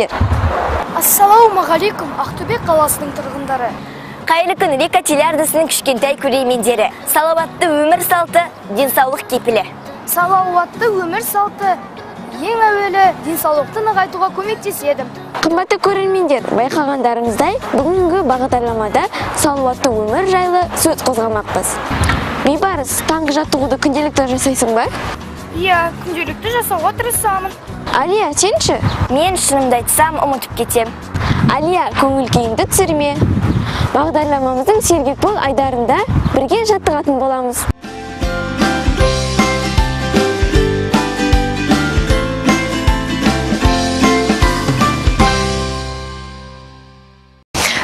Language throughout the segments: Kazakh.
Көрермендер. Ассалаумағалейкум, Ақтөбе қаласының тұрғындары. Қайырлы күн, Рика телеарнасының кішкентай көрермендері. Салауатты өмір салты, денсаулық кепілі. Салауатты өмір салты ең әуелі денсаулықты нығайтуға көмектеседі. Қымбатты көрермендер, байқағандарыңыздай, бүгінгі бағдарламада салауатты өмір жайлы сөз қозғамақпыз. Бейбарыс, таңғы жаттығуды күнделікті жасайсың ба? Иә, күнделікті жасауға тырысамын. Алия, сен ше? Мен шынымды айтсам, ұмытып кетем. Алия, көңіл күйіңді түсірме. Бағдарламамыздың Сергек бол айдарында бірге жаттығатын боламыз.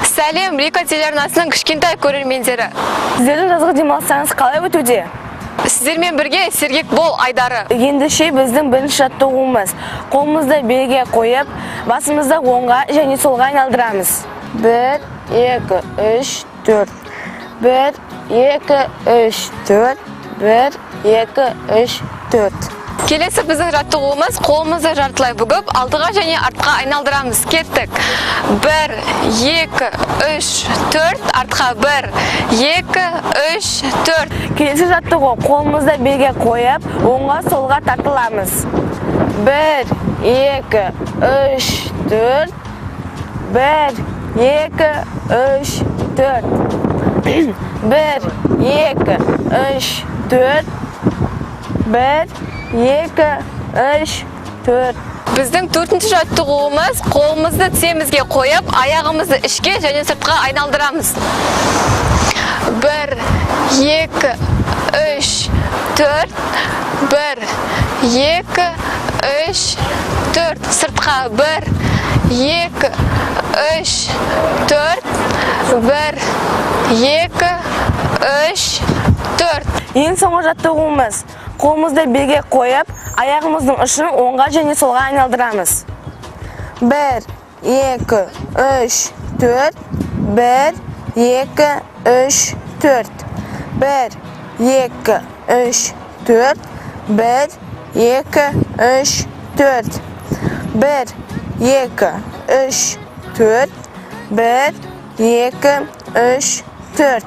Сәлем, Рика телеарнасының кішкентай көрермендері. Сіздердің жазғы демалыстарыңыз қалай өтуде? Сіздермен бірге Сергек бол айдары. Ендеше біздің бірінші жаттығуымыз. Қолымызды белге қойып, басымызды оңға және солға айналдырамыз. 1, 2, 3, 4. 1, 2, 3, 4. 1, 2, 3, 4. Келесі біздің жаттығуымыз қолымызды жартылай бүгіп, алдыға және артқа айналдырамыз. Кеттік. 1, 2, 3, 4, артқа 1, 2, 3, 4. Келесі жаттығу қолымызды белге қойып, оңға солға тартыламыз. 1, 2, 3, 4. 1, 2, 3, 4. 1, 2, 3, 4. 1, 2, 3, 4. Біздің төртінші жаттығуымыз қолымызды тіземізге қойып, аяғымызды ішке және сыртқа айналдырамыз. 1, 2, 3, 4. 1, 2, 3, 4. Сыртқа 1, 2, 3, 4. 1, 2, 3, 4. Ең соңғы жаттығуымыз қолымызды белге қойып, аяғымыздың ұшын оңға және солға айналдырамыз. 1, 2, 3, 4. 1, 2, 3, 4. 1, 2, 3, 4. 1, 2, 3, 4. 1, 2, 3, 4. 1, 2, 3, 4.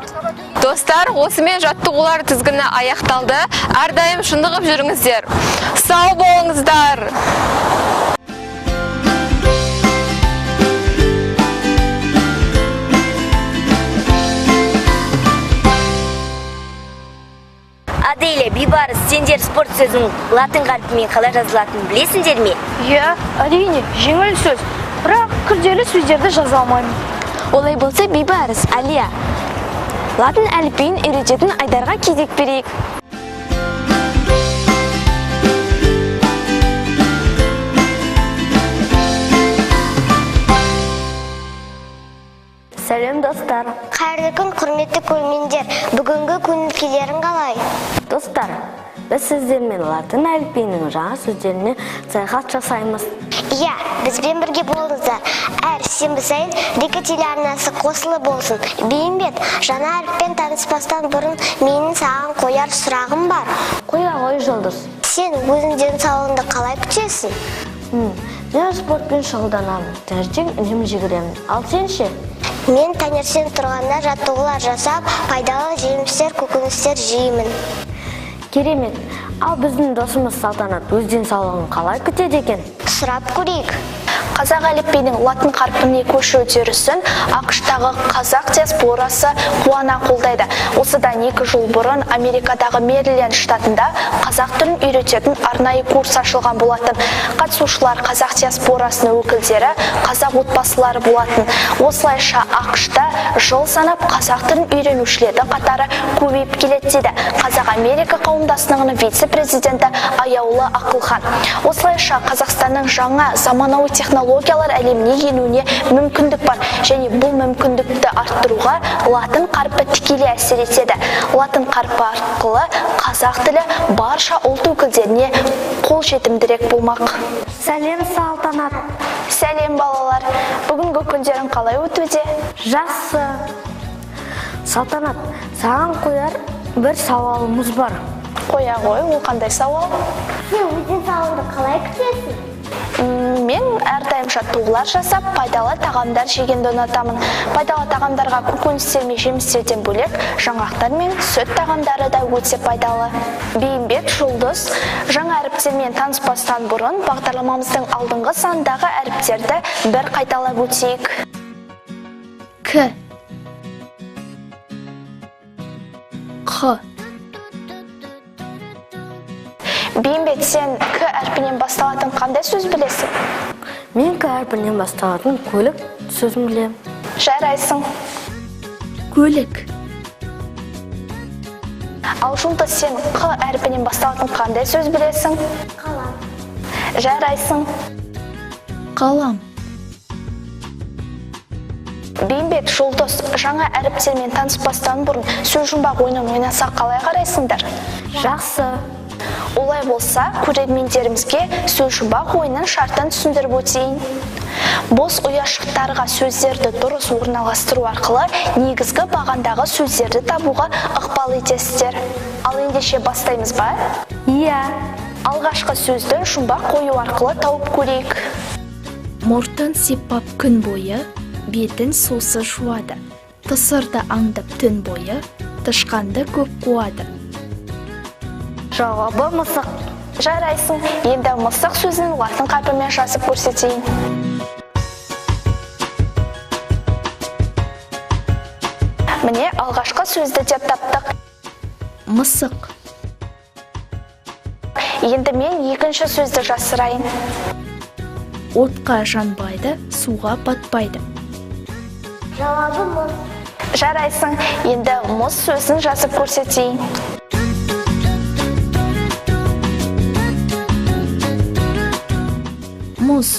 Достар, осымен жаттығулар тізгіні аяқталды. Әрдайым шынығып жүріңіздер. Сау болыңыздар! Аделя, Бейбарыс, сендер спорт сөзінің латын қарпімен қалай жазылатынын білесіңдер ме? Иә, әрине, жеңіл сөз. Бірақ күрделі сөздерді жаза алмаймын. Олай болса, Бейбарыс, Алия, латын әліпбиін үйрететін айдарға кезек берейік. Сәлем, достар. Қайырлы күн, құрметті көрермендер. Бүгінгі көңіл күйлерің қалай? Достар, біз сіздермен латын әліпбиінің жаңа сөздеріне саяхат жасаймыз. Иә, бізбен бірге болыңыздар. Әр сенбі сайын Рика телеарнасы қосылы болсын. Бейімбет, жаңа әріппен таныспастан бұрын менің саған қояр сұрағым бар. Қоя ғой, Жұлдыз. Сен өзің денсаулығыңды қалай күтесің? Мен спортпен шұғылданамын, таңертең үнемі жүгіремін. Ал сен ше? Мен таңертең тұрғанда жаттығулар жасап, пайдалы жемістер, көкөністер жеймін. Керемет. Ал біздің досымыз Салтанат өз денсаулығын қалай күтеді екен? Сұрап көрейік. Қазақ әліпбиінің латын қарпіне көшу үдерісін АҚШ-тағы қазақ диаспорасы қуана қолдайды. Осыдан 2 жыл бұрын Америкадағы Мэриленд штатында қазақ тілін үйрететін арнайы курс ашылған болатын. Қатысушылар қазақ диаспорасының өкілдері, қазақ отбасылары болатын. Осылайша АҚШ-та жыл санап қазақ тілін үйренушілердің қатары көбейіп келеді дейді Қазақ Америка қауымдастығының вице-президенті Аяулы Ақылхан. Осылайша Қазақстанның жаңа заманауи технологиялар әлеміне енуіне мүмкіндік бар және бұл мүмкіндікті арттыруға латын қарпі тікелей әсер етеді. Латын қарпі арқылы қазақ тілі барша ұлт өкілдеріне қолжетімдірек болмақ. Сәлем, Салтанат. Сәлем, балалар. Бүгінгі күндерің қалай өтуде? Жақсы. Салтанат, саған қояр бір сауалымыз бар. Қоя ғой, ол қандай сауал? Сен өз денсаулығыңды қалай күтесің? Мен әрдайым жаттығулар жасап, пайдалы тағамдар жегенді ұнатамын. Пайдалы тағамдарға көкөністер мен жемістерден бөлек, жаңғақтар мен сүт тағамдары да өте пайдалы. Бейімбет, Жұлдыз, жаңа әріптермен таныспастан бұрын бағдарламамыздың алдыңғы санындағы әріптерді бір қайталап өтейік. К, Қ. Бейімбет, сен К әрпінен басталатын қандай сөз білесің? Мен К әрпінен басталатын көлік сөзін білемін. Жарайсың. Көлік. Ал Жұлдыз, сен Қ әрпінен басталатын қандай сөз білесің? Қалам. Жарайсың. Қалам. Бейімбет, Жұлдыз, жаңа әріптермен таныспастан бұрын сөз жұмбақ ойынын ойнасақ қалай қарайсыңдар? Жақсы. Олай болса, көрермендерімізге сөз жұмбақ ойынның шартын түсіндіріп өтейін. Бос ұяшықтарға сөздерді дұрыс орналастыру арқылы негізгі бағандағы сөздерді табуға ықпал етесіздер. Ал ендеше бастаймыз ба? Иә. Алғашқы сөзді жұмбақ қою арқылы тауып көрейік. Мұртын сипап күн бойы, бетін сусыз жуады. Тысырды аңдып түн бойы, тышқанды көп қуады. Жауабы мысық. Жарайсың. Енді мысық сөзін латын қарпімен жазып көрсетейін. Міне, алғашқы сөзді де таптық. Мысық. Енді мен екінші сөзді жасырайын. Отқа жанбайды, суға батпайды. Жауабы мұз. Жарайсың. Енді мұз сөзін жазып көрсетейін. Мұз.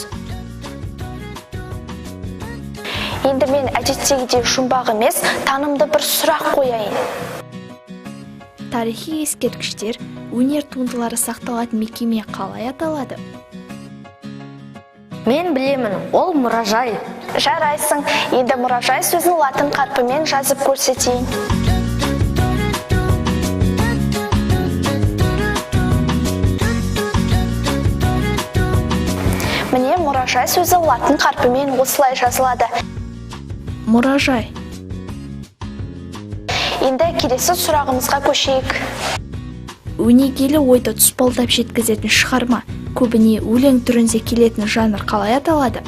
Енді мен әдеттегідей жұмбақ емес, танымды бір сұрақ қояйын. Тарихи ескерткіштер, өнер туындылары сақталатын мекеме қалай аталады? Мен білемін, ол мұражай. Жарайсың. Енді мұражай сөзін латын қарпімен жазып көрсетейін. Міне, мұражай сөзі латын қарпімен осылай жазылады. Мұражай. Енді келесі сұрағымызға көшейік. Өнегелі ойды тұспалдап жеткізетін шығарма, көбіне өлең түрінде келетін жанр қалай аталады?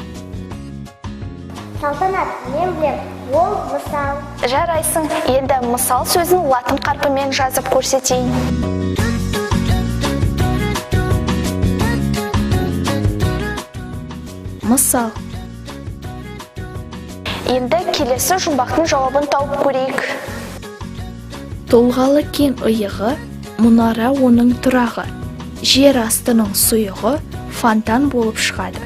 Салтанат, мен білем, ол мысал. Жарайсың. Енді мысал сөзін латын қарпімен жазып көрсетейін. Мысал. Енді келесі жұмбақтың жауабын тауып көрейік. Тұлғалы кең иығы, мұнара оның тұрағы. Жер астының сұйығы фонтан болып шығады.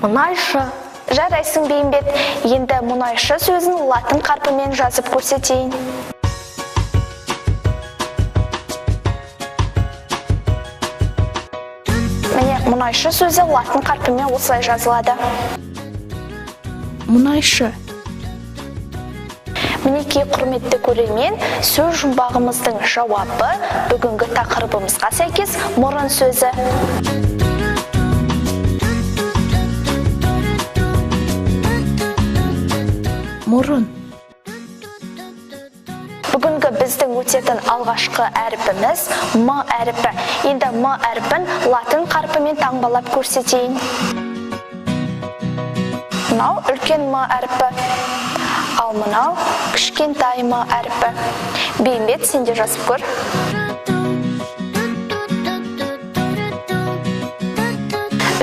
Мұнайшы. Жарайсың, Бейімбет. Енді мұнайшы сөзін латын қарпімен жазып көрсетейін. Міне, мұнайшы сөзі латын қарпімен осылай жазылады. Мұнайшы. Мінекей, құрметті көрермен, сөз жұмбағымыздың жауабы бүгінгі тақырыбымызға сәйкес мұрын сөзі. Мұрын. Бүгінгі біздің өтетін алғашқы әрпіміз М әрпі. Енді М әрпін латын қарпімен таңбалап көрсетейін. Мынау үлкен М әрпі, ал мынау кішкентай М әрпі. Бейімбет, сен де жазып көр.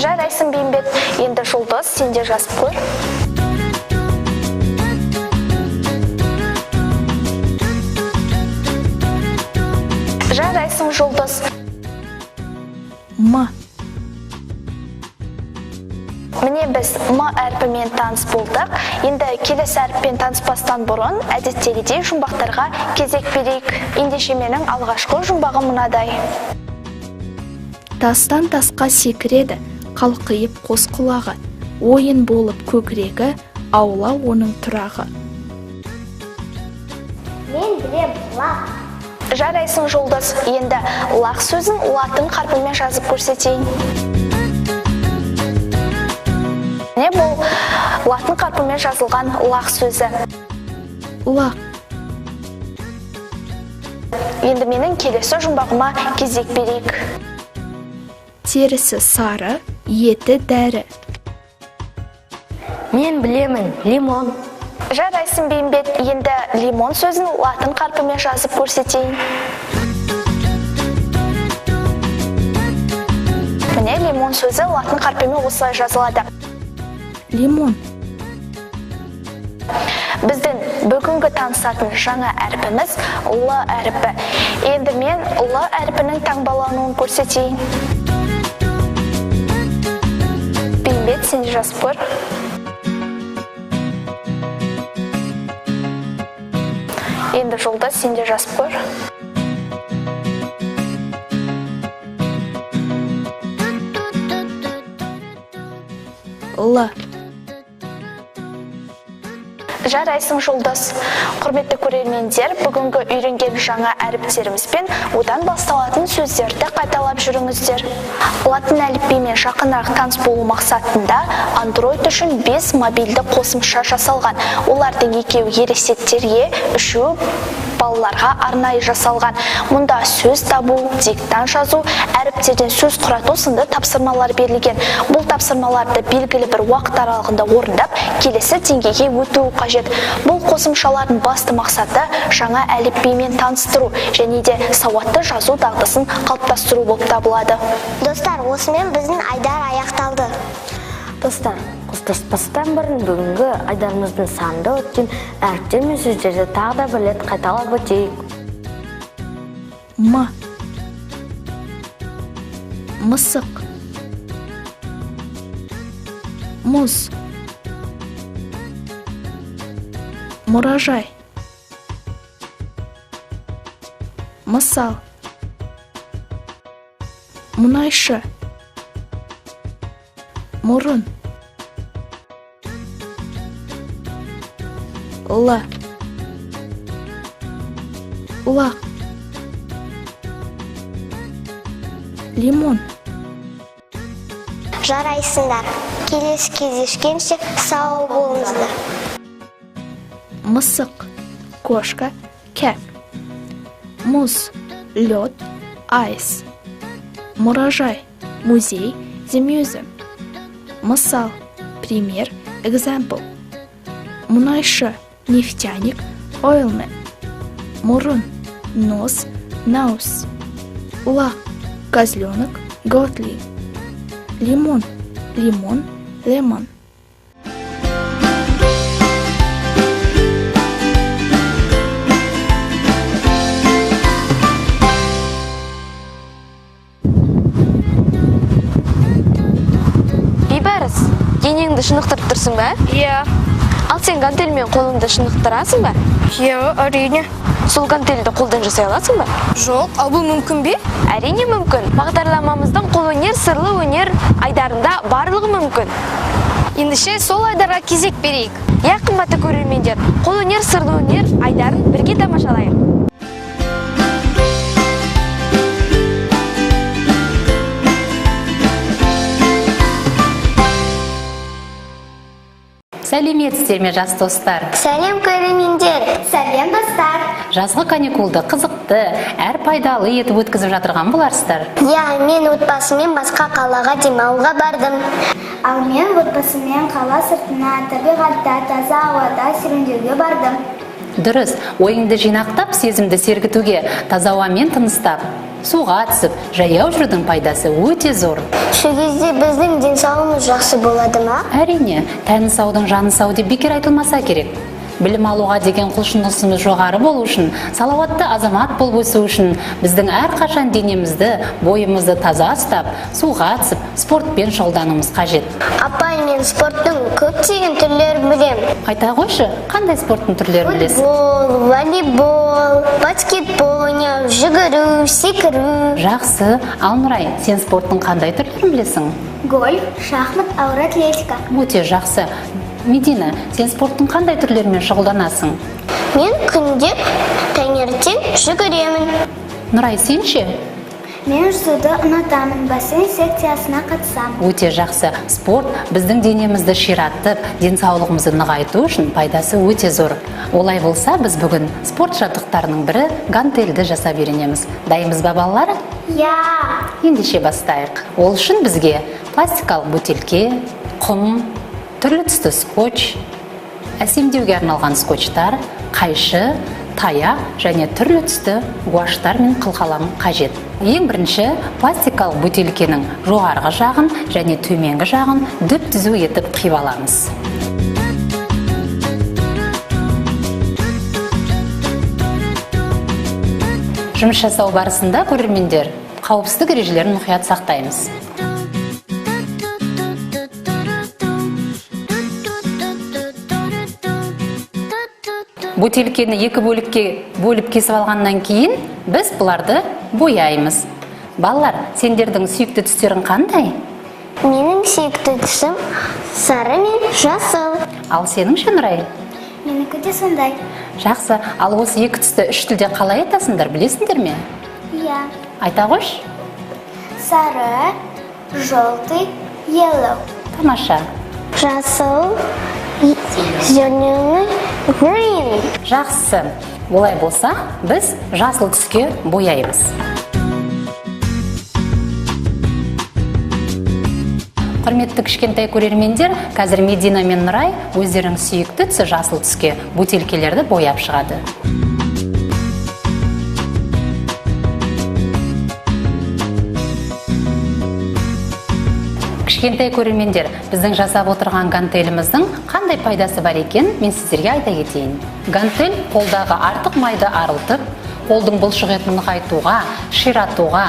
Жарайсың, Бейімбет. Енді Жұлдыз, сен де жазып көр. Жарайсың, Жұлдыз. М. Міне, біз М әрпімен таныс болдық. Енді келесі әріппен таныспастан бұрын әдеттегідей жұмбақтарға кезек берейік. Ендеше менің алғашқы жұмбағым мынадай. Тастан тасқа секіреді, қалқиып қос құлағы. Ойын болып көкірегі, аула оның тұрағы. Мен білем, лақ. Жарайсың, Жұлдыз. Енді лақ сөзін латын қарпімен жазып көрсетейін. Міне, бұл латын қарпімен жазылған лақ сөзі. Лақ. Енді менің келесі жұмбағыма кезек берейік. Терісі сары, еті дәрі. Мен білемін, лимон. Жарайсың, Бейімбет. Енді лимон сөзін латын қарпімен жазып көрсетейін. Міне, лимон сөзі латын қарпімен осылай жазылады. Лимон. Біздің бүгінгі танысатын жаңа әрпіміз Л әрпі. Енді мен Л әрпінің таңбалануын көрсетейін. Бейімбет, сен де жазып көр. Енді Жұлдыз, сен де жазып көр. Л. Жарайсың, Жұлдыз. Құрметті көрермендер, бүгінгі үйренген жаңа әріптерімізбен одан басталатын сөздерді қайталап жүріңіздер. Латын әліпбиімен жақынырақ таныс болу мақсатында Android үшін 5 мобильді қосымша жасалған. Олардың екеуі ересектерге, үшеуі балаларға арнайы жасалған. Мұнда сөз табу, диктант жазу, әріптерден сөз құрату сынды тапсырмалар берілген. Бұл тапсырмаларды белгілі бір уақыт аралығында орындап, келесі деңгейге өту қажет. Бұл қосымшалардың басты мақсаты жаңа әліпбимен таныстыру және де сауатты жазу дағдысын қалыптастыру болып табылады. Достар, осымен біздің айдар аяқталды. Достар, қоштаспастан бұрын бүгінгі айдарымыздың санында өткен әріптер мен сөздерді тағы да бір рет қайталап өтейік. М. Мысық. Мұз. Мұражай. Мысал. Мұнайшы. Мұрын. Л. Лақ. Лимон. Жарайсыңдар. Келесі кездескенше сау болыңыздар. Мысық. Кошка. Cat. Мұз. Лед. Ice. Мұражай. Музей. The museum. Мысал. Пример. Example. Мұнайшы. Нефтяник. Oilman. Мұрын. Нос. Nose. Лақ. Козленок. Goatling. Лимон. Лимон. Lemon. Бейбарыс, денеңді шынықтырып тұрсың ба? Иә. Ал сен гантельмен қолыңды шынықтырасың ба? Иә, әрине. Сол гантельді қолдан жасай аласың ба? Жоқ, ал бұл мүмкін бе? Әрине мүмкін. Бағдарламамыздың қолөнер, сырлы өнер айдарында барлығы мүмкін. Ендеше сол айдарға кезек берейік. Иә, қымбатты көрермендер, қолөнер, сырлы өнер айдарын бірге тамашалайық. Сәлеметсіздер ме, жас достар? Сәлем, көрермендер! Сәлем, достар! Жазғы каникулды қызықты, әр пайдалы етіп өткізіп жатырған боларсыздар. Иә, мен отбасыммен басқа қалаға демалуға бардым. Ал мен отбасыммен қала сыртына, табиғатта, таза ауада серуендеуге бардым. Дұрыс, ойыңды жинақтап, сезімді сергітуге, таза ауамен тыныстап, суға түсіп, жаяу жүрудің пайдасы өте зор. Şu кезде біздің денсаулығымыз жақсы болады ма? Әрине, тәні саудың жаны сау деп бекер айтылмаса керек. Білім алуға деген құлшынысымыз жоғары болу үшін, салауатты азамат болып өсу үшін біздің әрқашан денемізді, бойымызды таза ұстап, суға түсіп, спортпен шұғылдануымыз қажет. Апай, мен спорттың көптеген түрлерін білемін. Айта қойшы, қандай спорттың түрлерін білесің? Футбол, волейбол, баскетбол ойнау, жүгіру, секіру. Жақсы. Ал Нұрай, сен спорттың қандай түрлерін білесің? Гольф, шахмат, ауыр атлетика. Өте жақсы. Медина, сен спорттың қандай түрлерімен шұғылданасың? Мен күнде таңертең жүгіремін. Нұрай, сен ше? Мен жүзуді ұнатамын, бассейн секциясына қатысамын. Өте жақсы. Спорт біздің денемізді ширатып, денсаулығымызды нығайту үшін пайдасы өте зор. Олай болса, біз бүгін спорт жабдықтарының бірі гантельді жасап үйренеміз. Дайынбыз ба, балалар? Иә. Ендеше бастайық. Ол үшін бізге пластикалық бөтелке, құм, түрлі түсті скотч, әсемдеуге арналған скотчтар, қайшы, таяқ және түрлі түсті гуаштар мен қылқалам қажет. Ең бірінші пластикалық бөтелкенің жоғарғы жағын және төменгі жағын түп-түзу етіп қиып аламыз. Жұмыс жасау барысында көрермендер қауіпсіздік ережелерін мұқият сақтаймыз. Бөтелкені екі бөлікке бөліп кесіп алғаннан кейін біз бұларды бояймыз. Балалар, сендердің сүйікті түстерің қандай? Менің сүйікті түсім сары мен жасыл. Ал сенің ше, Нұрай? Менікі де сондай. Жақсы. Ал осы екі түсті үш тілде қалай айтасыңдар, білесіңдер ме? Иә. Айта қойшы. Сары, желтый, yellow. Тамаша. Жасыл, зеленый, green. Жақсы. Олай болса, біз жасыл түске бояймыз. Құрметті кішкентай көрермендер, қазір Медина мен Нұрай өздерінің сүйікті түсі жасыл түске бөтелкелерді бояп шығады. Кішкентай көрермендер, біздің жасап отырған гантеліміздің қандай пайдасы бар екен, мен сіздерге айта кетейін. Гантель қолдағы артық майды арылтып, қолдың бұлшық етін нығайтуға, ширатуға,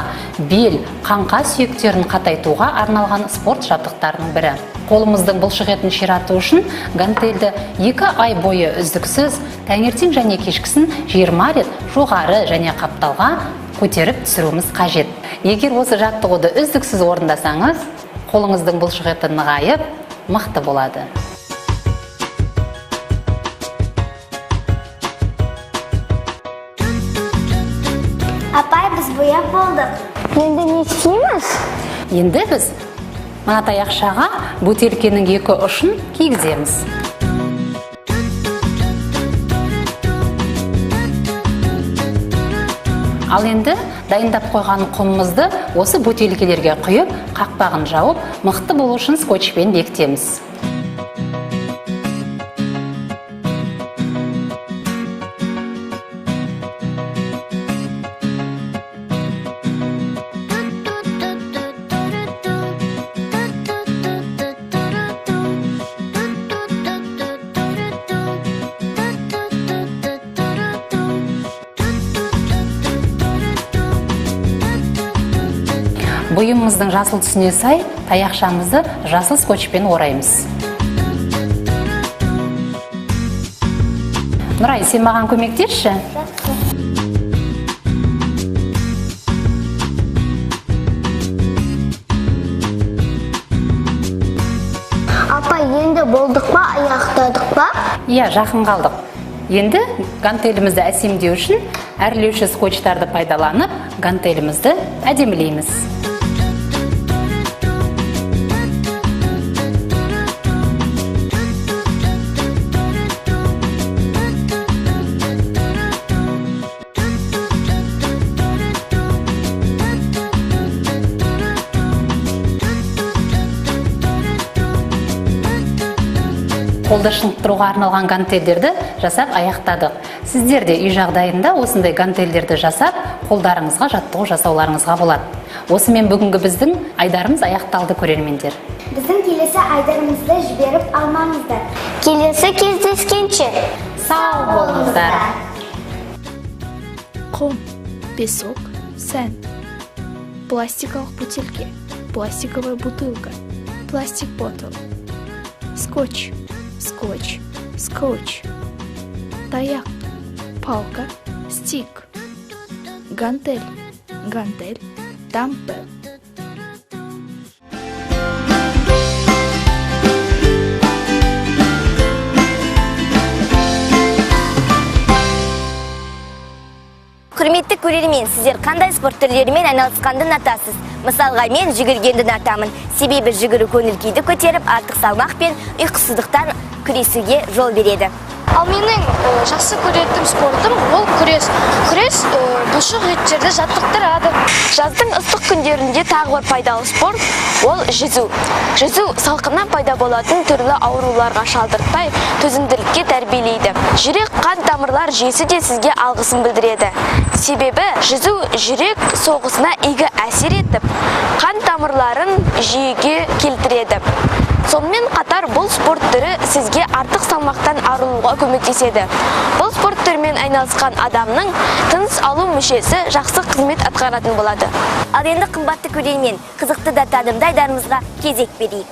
бел, қаңқа сүйектерін қатайтуға арналған спорт жабдықтарының бірі. Қолымыздың бұлшық етін ширату үшін гантельді 2 ай бойы үздіксіз, таңертең және кешкісін 20 рет жоғары және қапталға көтеріп түсіруіміз қажет. Егер осы жаттығуды үздіксіз орындасаңыз, қолыңыздың бұлшық еті нығайып, мықты болады. Апай, біз бояп болдық. Енді не істейміз? Енді біз мына таяқшаға бөтелкенің екі ұшын кигіземіз. Ал енді дайындап қойған құмымызды осы бөтелкелерге құйып, қақпағын жауып, мықты болу үшін скотчпен бекітеміз. Бұйымымыздың жасыл түсіне сай таяқшамызды жасыл скотчпен ораймыз. Нұрай, сен маған көмектесші? Апа, енді болдық па, аяқтадық па? Иә, жақын қалдық. Енді гантелімізді әсемдеу үшін әрлеуші скотчтарды пайдаланып, гантелімізді әдемілейміз. Қолды шынықтыруға арналған гантельдерді жасап аяқтадық. Сіздер де үй жағдайында осындай гантельдерді жасап, қолдарыңызға жаттығу жасауларыңызға болады. Осымен бүгінгі біздің айдарымыз аяқталды, көрермендер. Біздің келесі айдарымызды жіберіп алмаңыздар. Келесі кездескенше сау болыңыздар. Құм, песок, сән. Пластикалық бөтелке, пластиковая бутылка, пластик ботл. Скотч, скотч, скотч. Таяқ, палка, стик. Гантель, гантель, дамбел. көрермен, сіздер қандай спорт түрлерімен айналысқанды ұнатасыз? Мысалға, мен жүгіргенді ұнатамын. Себебі жүгіру көңіл күйді көтеріп, артық салмақ пен ұйқысыздықтан күресуге жол береді. Ал менің жақсы көретін спортым ол күрес. Күрес бұлшық еттерді жаттықтырады. Жаздың ыстық күндерінде тағы бір пайдалы спорт ол жүзу. Жүзу салқыннан пайда болатын түрлі ауруларға шалдыртпай, төзімділікке тәрбиелейді. Жүрек қан тамырлар жүйесі де сізге алғысын білдіреді. Себебі жүзу жүрек соғысына игі әсер етіп, қан тамырларын жүйеге келтіреді. Сонымен қатар бұл спорт түрі сізге артық салмақтан арылуға көмектеседі. Бұл спорт түрімен айналысқан адамның тыныс алу мүшесі жақсы қызмет атқаратын болады. Ал енді қымбатты көрермен, қызықты да танымды айдарымызға кезек берейік.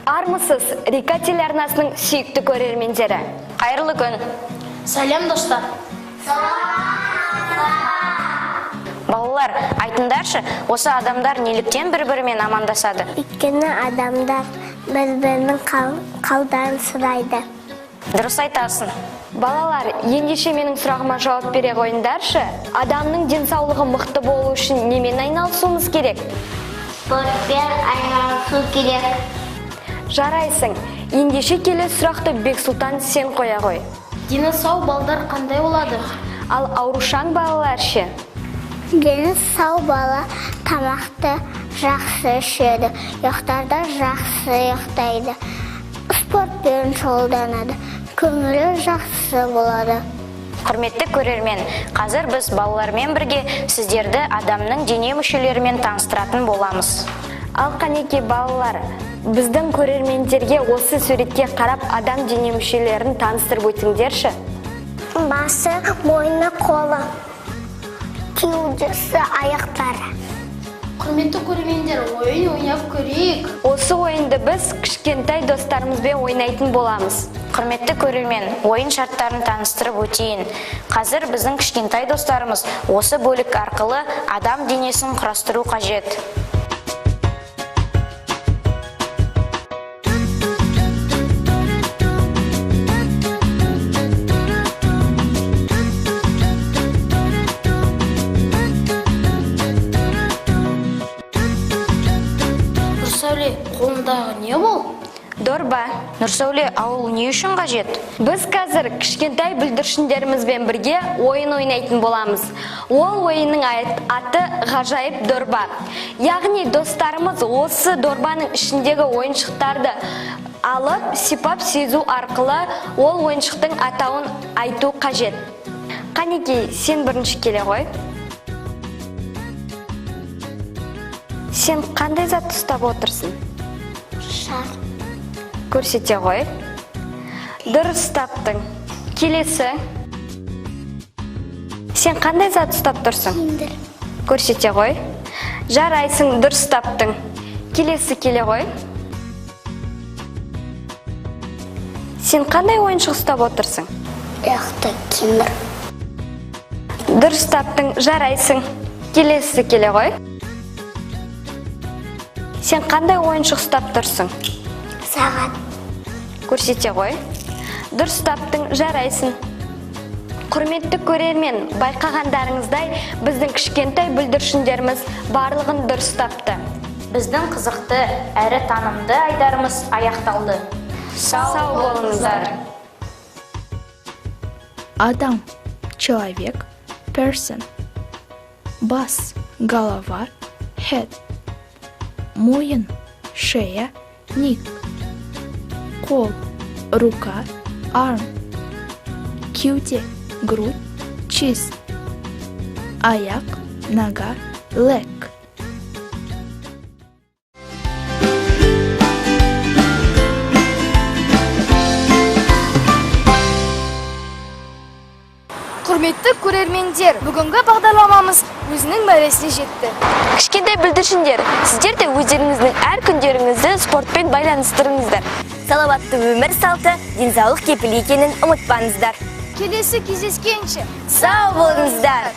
Армысыз, Рика телеарнасының сүйікті көрермендері. Қайырлы күн. Сәлем, достар. Балалар, айтыңдаршы, осы адамдар неліктен бір-бірімен амандасады? Өйткені адамдар бір-бірінің қалдарын сұрайды. Дұрыс айтасың. Балалар, ендеше менің сұрағыма жауап бере қойыңдаршы. Адамның денсаулығы мықты болу үшін немен айналысуымыз керек? Спортпен айналысу керек. Жарайсың. Ендеше келесі сұрақты Бексұлтан сен қоя қой. Дені сау балдар қандай болады? Ал аурушаң балалар ше? Дені сау бала тамақты жақсы ішеді, ұйықтарда жақсы ұйықтайды, спортпен шұғылданады, көңілі жақсы болады. Құрметті көрермен, қазір біз балалармен бірге сіздерді адамның дене мүшелерімен таныстыратын боламыз. Ал қанеки балалар, біздің көрермендерге осы суретке қарап адам дене мүшелерін таныстырып өтіңдерші. Басы, мойны, қолы, кеудесі, аяқтары. Құрметті көрермендер, ойын ойнап көрейік. Осы ойынды біз кішкентай достарымызбен ойнайтын боламыз. Құрметті көрермен, ойын шарттарын таныстырып өтейін. Қазір біздің кішкентай достарымыз осы бөлік арқылы адам денесін құрастыру қажет. Қолындағы не ол? Дорба. Нұрсәуле, ауыл не үшін қажет? Біз қазір кішкентай бүлдіршіндерімізбен бірге ойын ойнайтын боламыз. Ол ойынның аты ғажайып дорба. Яғни достарымыз осы дорбаның ішіндегі ойыншықтарды алып, сипап сезу арқылы ол ойыншықтың атауын айту қажет. Қанекей, сен бірінші келе ғой. Сен қандай затты ұстап отырсың? Шар. Көрсете ғой. Дұрыс таптың. Келесі. Сен қандай зат ұстап тұрсың? Киндер. Көрсете ғой. Жарайсың, дұрыс таптың. Келесі келе ғой. Сен қандай ойыншық ұстап отырсың? Яқты киндер. Дұрыс таптың, жарайсың. Келесі келе ғой. Сен қандай ойыншық ұстап тұрсың? Сағат. Көрсете ғой. Дұрыс таптың, жарайсың. Құрметті көрермен, байқағандарыңыздай, біздің кішкентай бүлдіршіндеріміз барлығын дұрыс тапты. Біздің қызықты әрі танымды айдарымыз аяқталды. Сау болыңыздар. Адам, человек, person. Бас, голова, head. Мойын, шея, neck. Қол, рука, arm. Кеуде, грудь, chest. Аяқ, нога, leg. Құрметті көрермендер, бүгінгі бағдарламамыз өзінің мәресіне жетті. Кішкентай бүлдіршіндер, сіздер де өздеріңіздің әр күндеріңізді спортпен байланыстырыңыздар. Салауатты өмір салты денсаулық кепілі екенін ұмытпаңыздар. Келесі кездескенше сау болыңыздар.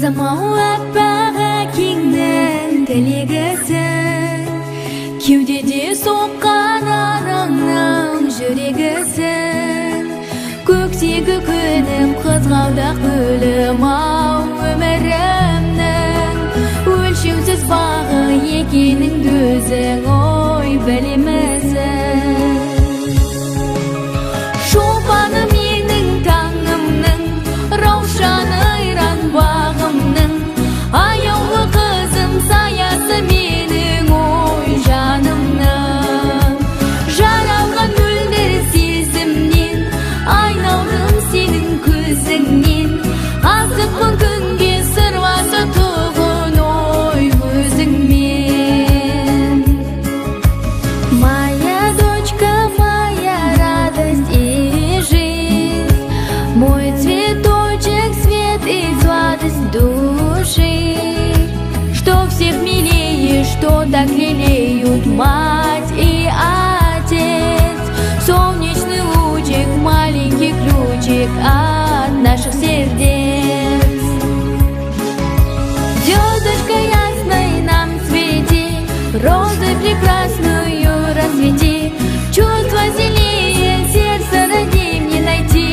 Қызым ау, аппақ әкеңнің тілегісің, кеудеде соққан анаңның жүрегісің. Көктегі күнім, қызғалдақ гүлім ау, өмірімнің өлшеусіз бағы екеніңді өзің ой білемісің. Шолпаны менің таңымның, раушаны айран бағымның, аяулы қызым саясы менің ой жанымның. Жаралған мөлдір сезімнен, айналдым сенің көзіңнен, асықпын күнге сырласа тұғын ой өзіңмен. Моя дочка, моя радость и жизнь, мой цветочек, свет и сладость души, что всех милее, что так лелеют мать и отец. Солнечный лучик, маленький ключик от наших сердец. Звездочка ясной нам свети, розы прекрасную расцвети, чувства сильнее сердце родней мне найти.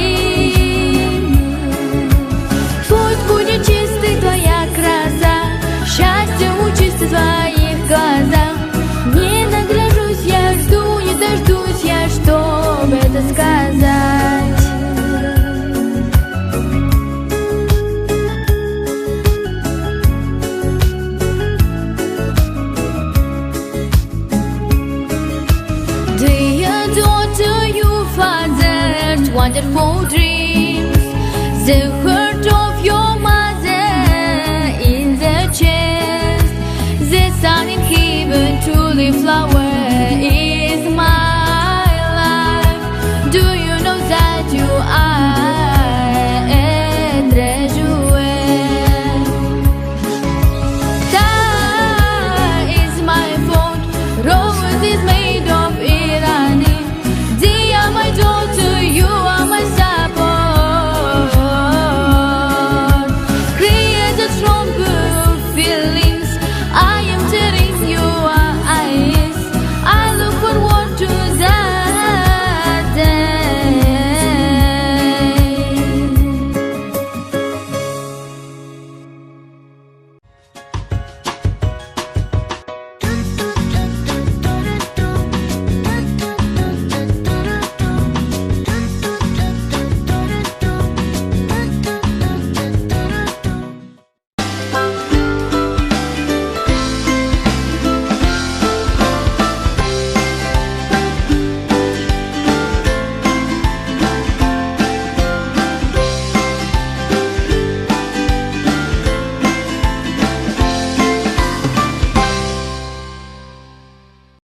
Пусть будет чистой твоя краса, счастье учится в твоих глазах. Не нагляжусь я, жду, не дождусь я, чтоб это сказать. Dear daughter, you father's wonderful dream.